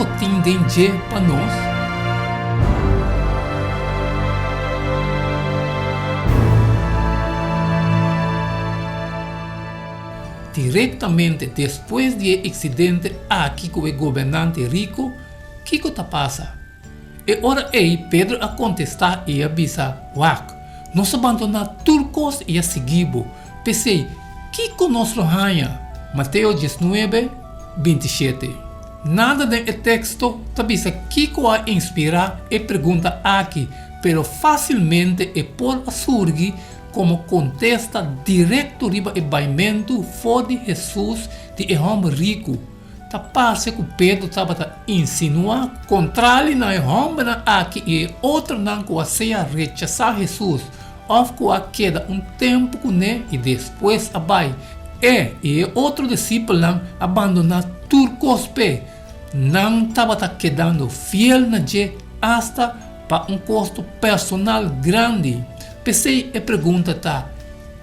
Kiko tin den dje pa nos? Direktamente despues di e eksidente aki ku e gobernante riku, kiko ta pasa? E ora ei Pedro a kontestá i a bisa, Wak, nos a bandoná tur kos i a sigui bo. P'esei, kiko nos lo haña? Mateo diesnuebe, bintishete. Nada den e teksto ta bisa kiko a inspirá e pregunta aki, pero fásilmente e por a surgi komo kontesta direkto riba e baimentu for di Hesus di e hòmber riku. Ta parse ku Pedro tabata insinuá kontrali na e hòmbernan aki i e otronan ku a sea rechasá Hesus òf ku a keda un tempu kuné i despues a bai. E i e otro disipelnan a bandoná tur kos p'e. Nan tabata kedando fiel na dje asta pa un kosto personal grandi. P'esei e pregunta ta,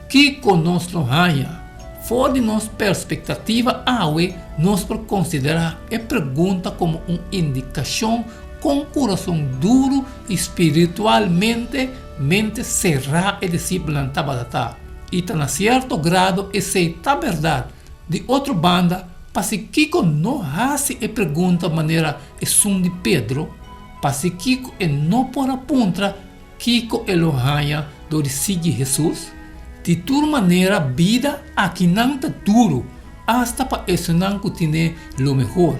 Kiko nos lo haña? For di nos perspektativa awe, nos por konsiderá e pregunta komo un indikashon kon kurason duru i spiritualmente mente será e disipelnan tabata ta. I ta na sierto grado esei ta bèrdat. Di otro banda, pasikiko no hasi e pregunta manera esun di Pedro? Pasikiko e no por a puntra Kiko e lo haña dor di sigui Hesus? Di tur manera bida akinan ta duru, asta pa esunnan ku tine lo mehor.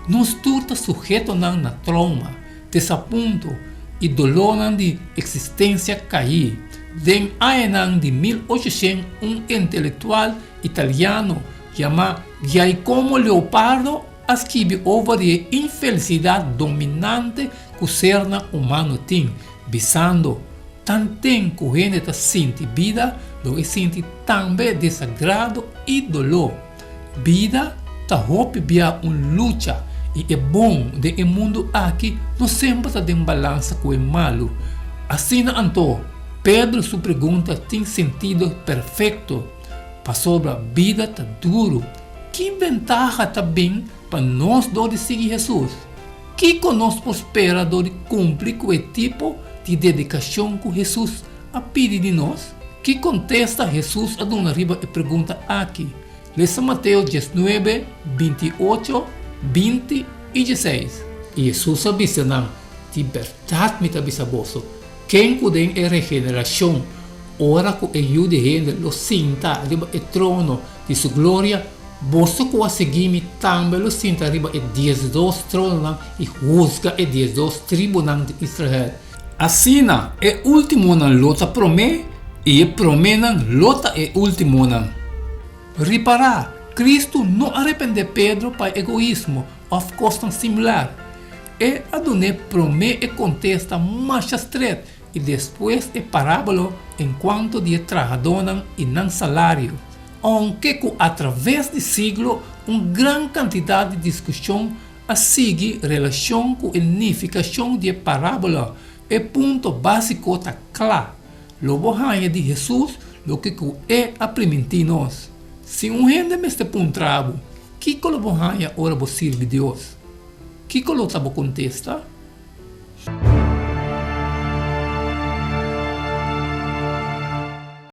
Nos tur ta suhetonan na trouma, desapunto i dolónan di eksistensia kaí. Den añanan di 1800 un intelektual italiano yamá Giacomo Leopardo a skibi over di e infelisidat dominante ku sernan humano tin, bisando, Tanten ku hende ta sinti bida, lo e sinti tambe desagrado i doló. Bida ta hopi bia un lucha i e bon den e mundu aki no semper ta den balansa ku e malu. Asina anto, Pedro su pregunta tin sentido perfekto, pasobra bida ta duru. Ki bentaha ta bin pa nos dor di sigui Hesus? Kiko nos por spera dor di kumpli ku e tipo di dedikashon ku Hesus a pidi di nos? Ki kontesta Hesus a duna riba e pregunta aki? Lesa Mateo diesnuebe, binti ocho, 20 i dieseis. I Hesus a bisa nan, Di bèrdat mi ta bisa boso, ken ku den e regenerashon, ora ku e Yu di hende lo sinta riba e trono di su gloria, Boso ku a sigui mi tambe lo sinta riba e diesdos trononan i husga e diesdos tribunan di Israel. Asina, e últimonan lo ta promé i e proménan lo ta e últimonan. Ripará, Kristu no a rependé Pedro pa e egoismo òf kosnan similar. E a dun'é promé e kontesta masha stret i despues e parábolo enkuanto di e trahadónan i nan salario. Ounke ku atraves di siglo un gran kantidat di diskushon a sigui relashon ku e nifikashon di e parábola, e punto básiko ta kla, Lo bo haña di Hesus loke ku e a primintí nos. Si un hende mester puntra bo, Kiko lo bo haña ora bo sirbi Dios? Kiko lo ta bo kontesta?